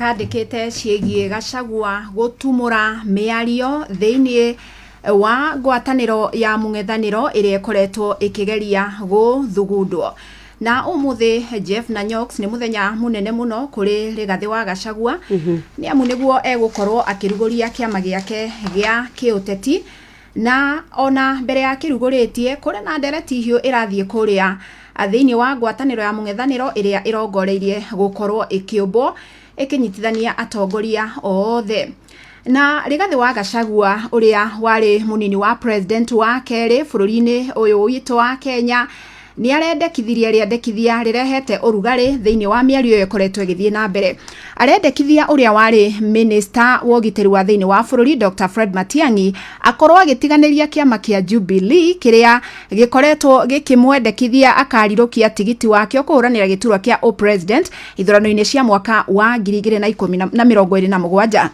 Kandĩkĩte ciĩgiĩ Gachagua gũtumũra mĩario thĩinĩ wa ngwatanĩro ya mũng'ethanĩro ĩrĩa ĩkoretwo ĩkĩgeria gũthugundwo. Na ũmũthĩ Jeff na Nyox nĩ mũthenya mũnene mũno kũrĩ Rigathĩ wa Gachagua nĩ amu nĩguo egũkorwo akĩrugũria kĩama gĩake gĩa kĩũteti. Na ona mbere ya kĩrugũrĩtie, kũrĩ na ndereti hiũ ĩrathiĩ kũrĩa thĩinĩ wa ngwatanĩro ya mũng'ethanĩro ĩrĩa ĩrongoreirie gũkorwo ĩkĩũmbwo ĩkĩnyitithania atongoria othe. Na Rigathĩ wa Gachagua ũrĩa warĩ mũnini wa president wa kerĩ bũrũri-inĩ ũyũ witũ wa Kenya nĩ arendekithirie rĩendekithia rĩrehete ũrugarĩ thĩinĩ wa mĩario ĩyo ĩkoretwo ĩgĩthiĩ na mbere. Arendekithia ũrĩa warĩ minista wa ũgitĩri wa thĩinĩ wa bũrũri Dr. Fred Matiang'i akorwo agĩtiganĩria kĩama kĩa Jubilee kĩrĩa gĩkoretwo gĩkĩmwendekithia akarirũkia tigiti wakĩo kũhũranĩra gĩturwa kĩa ũpresident ithurano-inĩ cia mwaka wa 2027.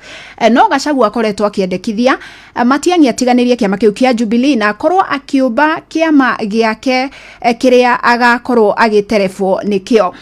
No Gachagua akoretwo akĩendekithia Matiang'i atiganĩrie kĩama kĩu kĩa Jubilee na akorwo akĩũmba kĩama gĩake kĩrĩa agakorwo agĩterebwo nĩkĩo.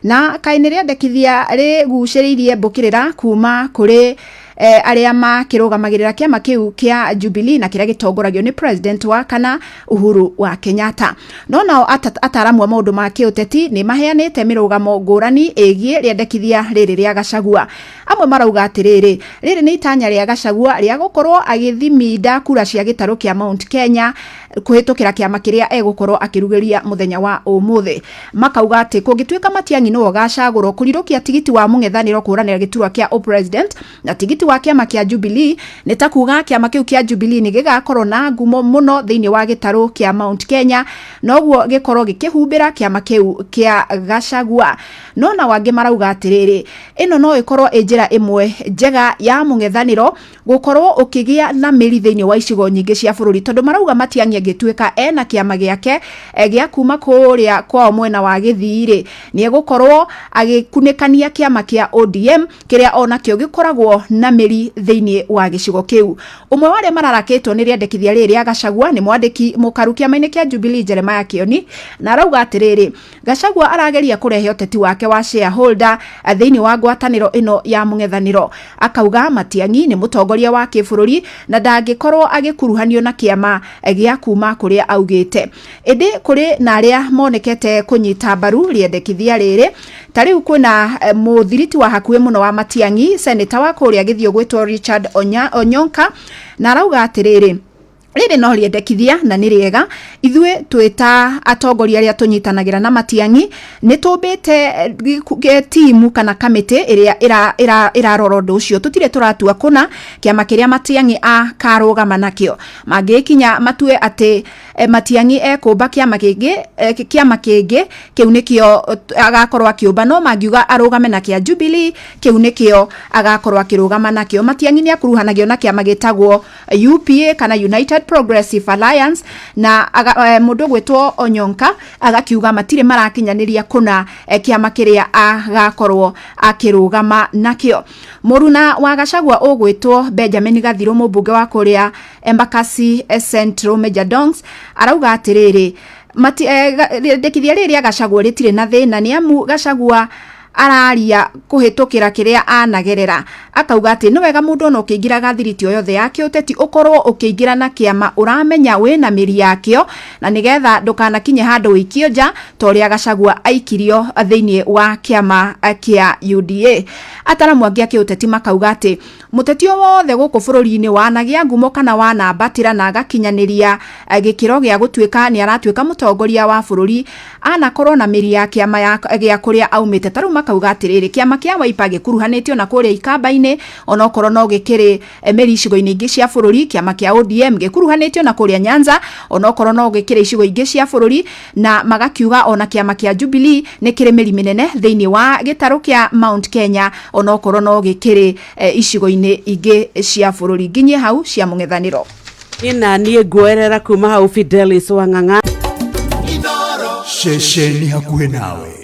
Na kaĩ nĩ rĩendekithia rĩgucĩrĩirie mbũkĩrĩra kuma kũrĩ arĩa makĩrũgamagĩrĩra kĩama kĩu kĩa Jubilee na kĩrĩa gĩtongoragio nĩ president wa kana Uhuru wa Kenyatta. No nao ataramu a maũndũ ma kĩũteti nĩ maheanĩte mĩrũgamo ngũrani ĩgiĩ rĩendekithia rĩrĩ rĩa Gachagua. Amwe marauga atĩrĩrĩ, rĩrĩ nĩ itanya rĩa Gachagua rĩa gũkorwo agĩthiminda kura cia gĩtarũ kĩa Mount Kenya kũhĩtũkĩra kĩama kĩrĩa egũkorwo akĩrugĩria mũthenya wa ũmũthĩ. Makauga atĩ kũngĩtuĩka Matiang'i nĩwe ũgacagũrwo kũrirũkia tigiti wa mũng'ethanĩro kũhũranĩra gĩturwa kĩa ũpresident na tigiti wa kĩama kĩa Jubilee nĩ ta kuga kĩama kĩu kĩa Jubilee nĩ gĩgakorwo na ngumo mũno thĩinĩ wa gĩtarũ kĩa Mount Kenya, noguo gĩkorwo gĩkĩhumbĩra kĩama kĩu kĩa Gachagua. No nao angĩ marauga atĩrĩrĩ, ĩno no ĩkorwo ĩ njĩra ĩmwe njega ya mũng'ethanĩro gũkorwo ũkĩgĩa na mĩri thĩinĩ wa icigo nyingĩ cia bũrũri, tondũ marauga Matiang'i angĩtuĩka ena kĩama gĩake gĩa kuma kũrĩa kwao mwena wa Gĩthii rĩ, nĩ egũkorwo agĩkunĩkania kĩama kĩa ODM kĩrĩa onakĩo gĩkoragwo na mĩri thĩinĩ wa gĩcigo kĩu. Ũmwe wa arĩa mararakĩtwo nĩ rĩendekithia rĩrĩ rĩa Gachagua nĩ mwandĩki mũkaru kĩama-inĩ kĩa Jubilee Jeremiah Kĩoni, na arauga atĩrĩrĩ, Gachagua arageria kũrehe ũteti wake wa shareholder thĩinĩ wa ngwatanĩro ĩno ya mũng'ethanĩro. Akauga Matiang'i nĩ mũtongoria wa kĩbũrũri na ndangĩkorwo agĩkuruhanio na kĩama gĩa kuma kũrĩa augĩte. Ĩndĩ kũrĩ na arĩa monekete kũnyita mbaru rĩendekithia rĩrĩ, ta rĩu kwĩna mũthiriti wa hakuhĩ mũno wa Matiang'i, seneta wa kũrĩa Gĩthiũ gwĩtwo Richard Onyonka, na arauga atĩrĩrĩ, rĩrĩ no rĩendekithia na nĩ rĩega. Ithuĩ twĩ ta atongoria arĩa tũnyitanagĩra na Matiang'i nĩ tũmbĩte timu kana kamĩtĩ ĩrĩa ĩrarora ũndũ ũcio. Tũtirĩ tũratua kũna kĩama kĩrĩa Matiang'i akarũgama nakĩo. Mangĩkinya matue atĩ Matiang'i ekũmba kĩama kĩngĩ, kĩama kĩngĩ kĩu nĩkĩo agakorwo akĩũmba, no mangiuga arũgame na kĩa Jubilee kĩu nĩkĩo agakorwo akĩrũgama nakĩo. Matiang'i nĩ akuruhanagio na kĩama gĩtagwo UPA kana United Progressive Alliance, na mũndũ ũgwĩtwo Onyonka agakiuga matirĩ marakinyanĩria kũna kĩama kĩrĩa agakorwo akĩrũgama nakĩo. Mũruna wa Gachagua ũgwĩtwo Benjamin Gathirũ, mũmbunge wa kũrĩa Embakasi Central Major Dongs, arauga atĩrĩrĩ, rĩendekithia rĩrĩ rĩa Gachagua rĩtirĩ na thĩna nĩ amu Gachagua araria kũhĩtũkĩra kĩrĩa anagerera. Akauga atĩ nĩ wega mũndũ ona ũkĩingĩra gathiriti o yothe ya kĩũteti ũkorwo ũkĩingĩra na kĩama ũramenya wĩna mĩri yakĩo, na nĩgetha ndũkanakinye handũ ũikio nja ta ũrĩa Gachagua aikirio thĩinĩ wa kĩama kĩa UDA. Ataramu angĩ a kĩũteti makauga atĩ mũteti o wothe gũkũ bũrũri-inĩ wanagĩa ngumo kana wanambatĩra na agakinyanĩria gĩkĩro gĩa gũtuĩka nĩ aratuĩka mũtongoria wa bũrũri anakorwo na mĩri ya kĩama gĩa kũrĩa aumĩte. Ta rĩu makauga atĩrĩrĩ, kĩama kĩa Wiper gĩkuruhanĩtio na kũrĩa Ikamba-inĩ, onokorwo no gĩkĩrĩ mĩri icigo-inĩ ingĩ cia bũrũri. Kĩama kĩa ODM gĩkuruhanĩtio na kũrĩa Nyanza, onokorwo no gĩkĩrĩ icigo ingĩ cia bũrũri, na magakiuga ona kĩama kĩa Jubilee nĩ kĩrĩ mĩri mĩnene thĩinĩ wa gĩtarũ kĩa Mount Kenya, onokorwo no gĩkĩrĩ icigo-inĩ ingĩ cia bũrũri. Nginyie hau cia mũng'ethanĩro. Niĩ na niĩ nguoerera kuma hau Fidelis Wang'ang'a. Ceceni hakuhĩ nawe.